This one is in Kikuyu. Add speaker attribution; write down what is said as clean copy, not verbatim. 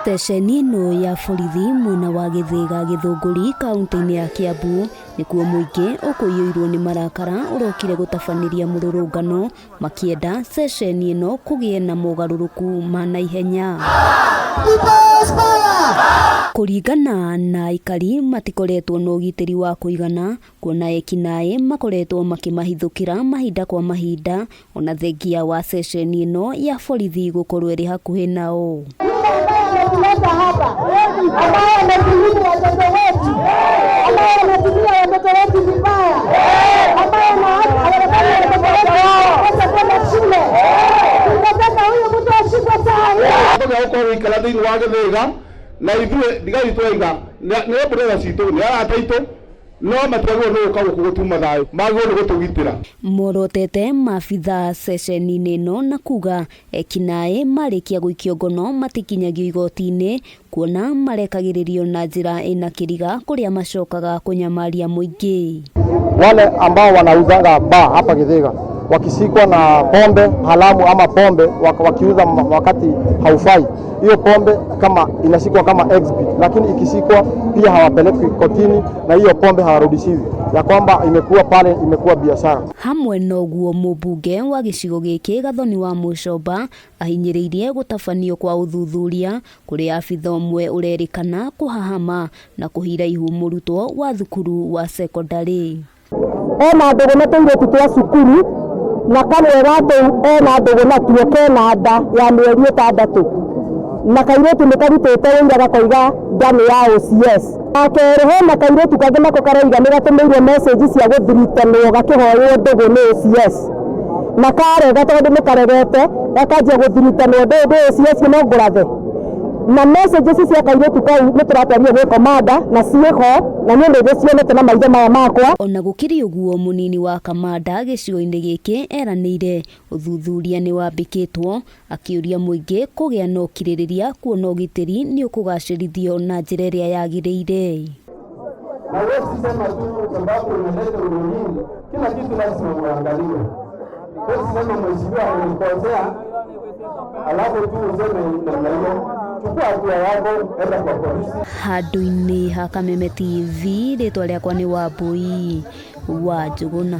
Speaker 1: Ceceni ĩno ya borithi mwena wa Gĩthĩga Gĩthũngũri kaunti-inĩ ya Kiambu nĩkuo mũingĩ ũkũiyũirwo nĩ marakara ũrokire gũtabanĩria mũrũrũngano makĩenda ceceni ĩno kũgĩe na mogarũrũku ma naihenya. Kũringana na aikari matikoretwo na ũgitĩri wa kũigana kuona ekinaĩ makoretwo makĩmahithũkĩra mahinda kwa mahinda ona thengia wa ceceni ĩno ya borithi gũkorwo ĩrĩ hakuhĩ nao.
Speaker 2: Ametuleta hapa ambaye amedhulumu watoto wetu, ambaye anatumia watoto wetu vibaya, ambaye anafanya watoto wetu wakosa kwenda shule. Tunataka huyu mtu ashikwe saa hii.
Speaker 3: Gĩa gũkorwo gĩikara thĩinĩ wa Gĩthĩga na ithuĩ thigari twaiga nĩ mbũrera citũ nĩ arata aitũ no matiagĩrĩirwo nĩ gũka gũkũ gũtuma thayũ, magĩrĩirwo nĩ gũtũgitĩra.
Speaker 1: Morotete maabithaa ceceni-inĩ ĩno na kuga ekinaĩ marĩkia gũikio ngono matikinyagio igoti-inĩ kuona marekagĩrĩrio na njĩra ĩna kĩriga kũrĩa macokaga kũnyamaria mũingĩ.
Speaker 4: Wale ambao wanauzaga baa hapa Githiga wakishikwa na pombe haramu ama pombe wakiuza wakati haufai, hiyo pombe kama inashikwa kama exhibit, lakini ikishikwa pia hawapelekwi kotini na hiyo pombe hawarudishiwi, ya kwamba imekuwa pale imekuwa biashara.
Speaker 1: Hamwe noguo mũmbunge wa gĩcigo gĩkĩ Gathoni wa Mũcomba ahinyĩrĩirie gũtabanio kwa ũthuthuria kũrĩ abitha ũmwe ũrerĩkana kũhahama na kũhira ihu mũrutwo wa thukuru wa sekondarĩ.
Speaker 2: Ena ndũgũ na tũirĩtu twa cukuru na kamwe ga tũu ena ndũgũ natuo kena nda ya mĩeri 6 na kairĩtu nĩ karutĩte ũira gakoiga nda nĩ ya OCS. Wa kerĩ hena kairĩtu kangĩ nako karoiga nĩ gatũmĩirwo message cia gũthiritanwo gakĩhoywo ndũgũ nĩ OCS na karega tondũ nĩ karegete gakanjia gũthiritanwo ndũ OCS no ngũrathe na messages cia kairĩtu kau nĩ tũratwarire gwĩ komanda na ciĩho na niĩ nĩ ndĩcionete na maitho maya makwa.
Speaker 1: Ona gũkĩrĩ ũguo mũnini wa kamanda gĩcigo-inĩ gĩkĩ eranĩire ũthuthuria nĩ wambĩkĩtwo akĩũria mũingĩ kũgĩa na ũkirĩrĩria kuona ũgitĩri nĩ ũkũgacĩrithio na njĩra ĩrĩa yagĩrĩire.
Speaker 3: Na huwezi sema tu sababu unaleta unyinyi, kila kitu lazima uangalie. Huwezi sema mheshimiwa amenikosea alafu tu useme namna hiyo. Chukua hatua yako, enda kwa polisi.
Speaker 1: Handũ-inĩ ha Kameme TV rĩtwa rĩakwa nĩ Wambui wa Njũgũna.